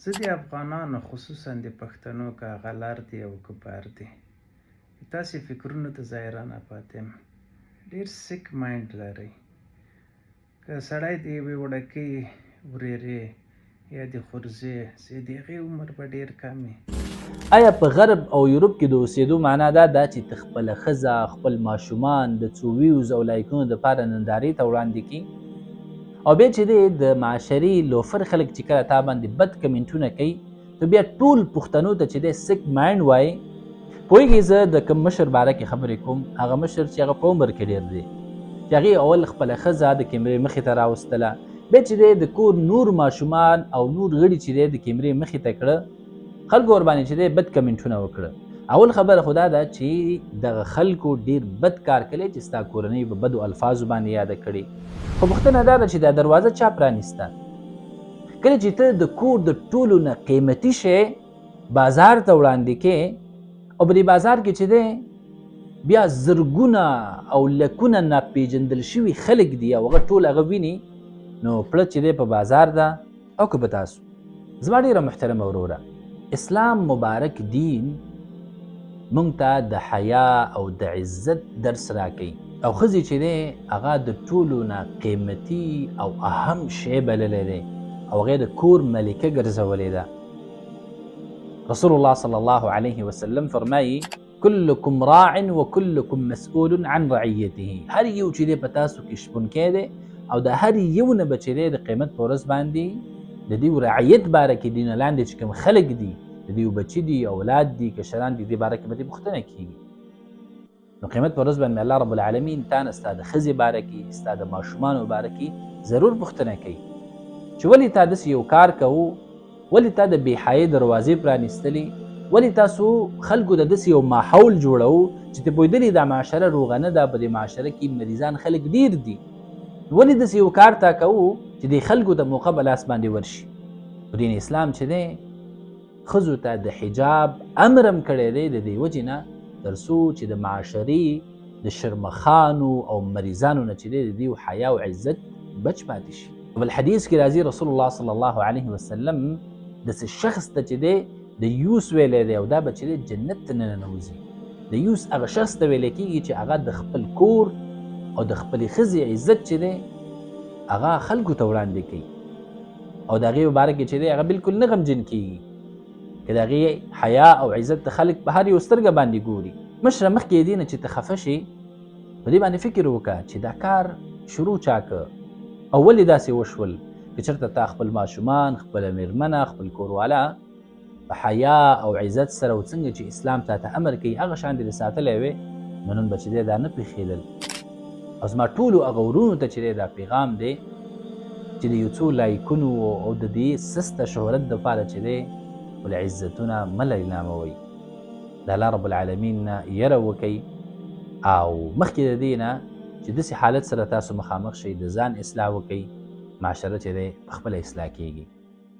زه د افغانانو خصوصا د پښتنو که هغه لر دي او که بر دي، د تاسې فکرونو ته زه حیرانه پاتې یم. ډېر sick mind لرئ. که سړی د یوې وړکۍ ورېرې یا د خورزې سي، د هغې عمر به ډېر کم وي. آیا په غرب او یورپ کې د اوسېدو معنا دا ده چې ته خپله ښځه، خپل ماشومان د څو views او لایکونو دپاره نندارې ته وړاندې کړي؟ او بیا چې دی د معاشرې لوفر خلک چې کله تا باندې بد کمنټونه کوي، ته بیا ټول پښتنو ته چې دی sick mind وایې. پوهېږې زه د کوم مشر باره کې خبرې کوم؟ هغه مشر چې هغه په عمر کې ډېر دی، چې هغې اول خپله ښځه د کیمرې مخې ته راوستله، بیا چې دی د کور نور ماشومان او نور غړي چې دی د کیمرې مخې ته کړه، خلکو ورباندې چې دی بد کمنټونه وکړه. اول خبره خو دا ده چې دغه خلکو ډیر بد کار کړی چې ستا کورنۍ په بدو الفاظو باندې یاده کړې، خو پوښتنه دا ده چې دا دروازه چا پرانیسته؟ کله چې ته د کور د ټولو نه قیمتي شی بازار ته وړاندې کې، او په دې بازار کې چې دی بیا زرګونه او لکونه ناپیژندل شوي خلک دي او هغه ټول هغه ویني، نو پړه چې دی په بازار ده او که په تاسو؟ زما ډیره محترمه وروره، اسلام مبارک دین مونږ ته د حیا او د عزت درس راکوي، او ښځې چې دی هغه د ټولو نه قیمتي او اهم شی بللی دی او هغه د کور ملکه ګرځولې ده. رسول الله صلی الله علیه وسلم فرمایي: کلکم راع وکلکم مسؤول عن رعیته. هر یو چې دی په تاسو کې شپونکی دی، او د هر یو نه به چې دی د قیمت په ورځ باندې د دې رعیت باره کې، دینه لاندې چې کوم خلک دي، د دې بچي دي، اولاد دي، کشران دي، دې باره کې به دې پوښتنه کېږي. نو قیمت په ورځ باندې الله رب العالمین تا نه ستا د ښځې باره کې، ستا د ماشومانو باره کې ضرور پوښتنه کوي چې ولې تا داسې یو کار کوو، ولې تا د بې حیې دروازې پرانیستلې، ولې تاسو خلکو ته داسې یو ماحول جوړوو چې ته پوهېدلې دا معاشره روغه نه ده، په دې معاشره کې مریضان خلک ډېر دي، ولې داسې یو کار تا کوو چې دې خلکو ته موقع په لاس باندې ورشي؟ په دین اسلام چې دی ښځو ته د حجاب امر هم کړی دی د دې وجې نه تر څو چې د معاشرې د شرمخانو او مریضانو نه چې دی د دیو حیا او عزت بچ پاتې شي. بل حدیث کې راځي رسول الله صلی الله علیه وسلم د څه شخص ته چې دی د یوس ویلی دی، او دا به چې دی جنت ته نه ننوځي. د یوس هغه شخص ته ویلی کېږي چې هغه د خپل کور او د خپلې ښځې عزت چې دی هغه خلکو ته وړاندې کوي، او د هغې په باره کې چې دی هغه بالکل نه غمجن کېږي، که د هغې حیا او عزت ته خلک په هر یو سترګه باندې ګوري. مشره مخکې دې نه چې ته خفه شې په دې باندې فکر وکړه چې دا کار شروع چا که او ولې داسې وشول. که چېرته تا خپل ماشومان، خپله میرمنه، خپل کورواله په حیا او عزت سره او څنګه چې اسلام تا ته امر کوي هغه شان دې ساتلی وی، نو نن به چې دی دا نه پېښېدل. او زما ټولو هغه ورونو ته چې دی دا پیغام دی چې د یو څو لایکونو او د دې سسته شهرت دپاره چې دی خپل عزتونه مه لیلاموئ. د الله رب العالمین نه یره وکئ، او مخکې د دې نه چې داسې حالت سره تاسو مخامخ شئ د ځان اصلاح وکئ. معاشره چې دی په خپله اصلاح کېږي.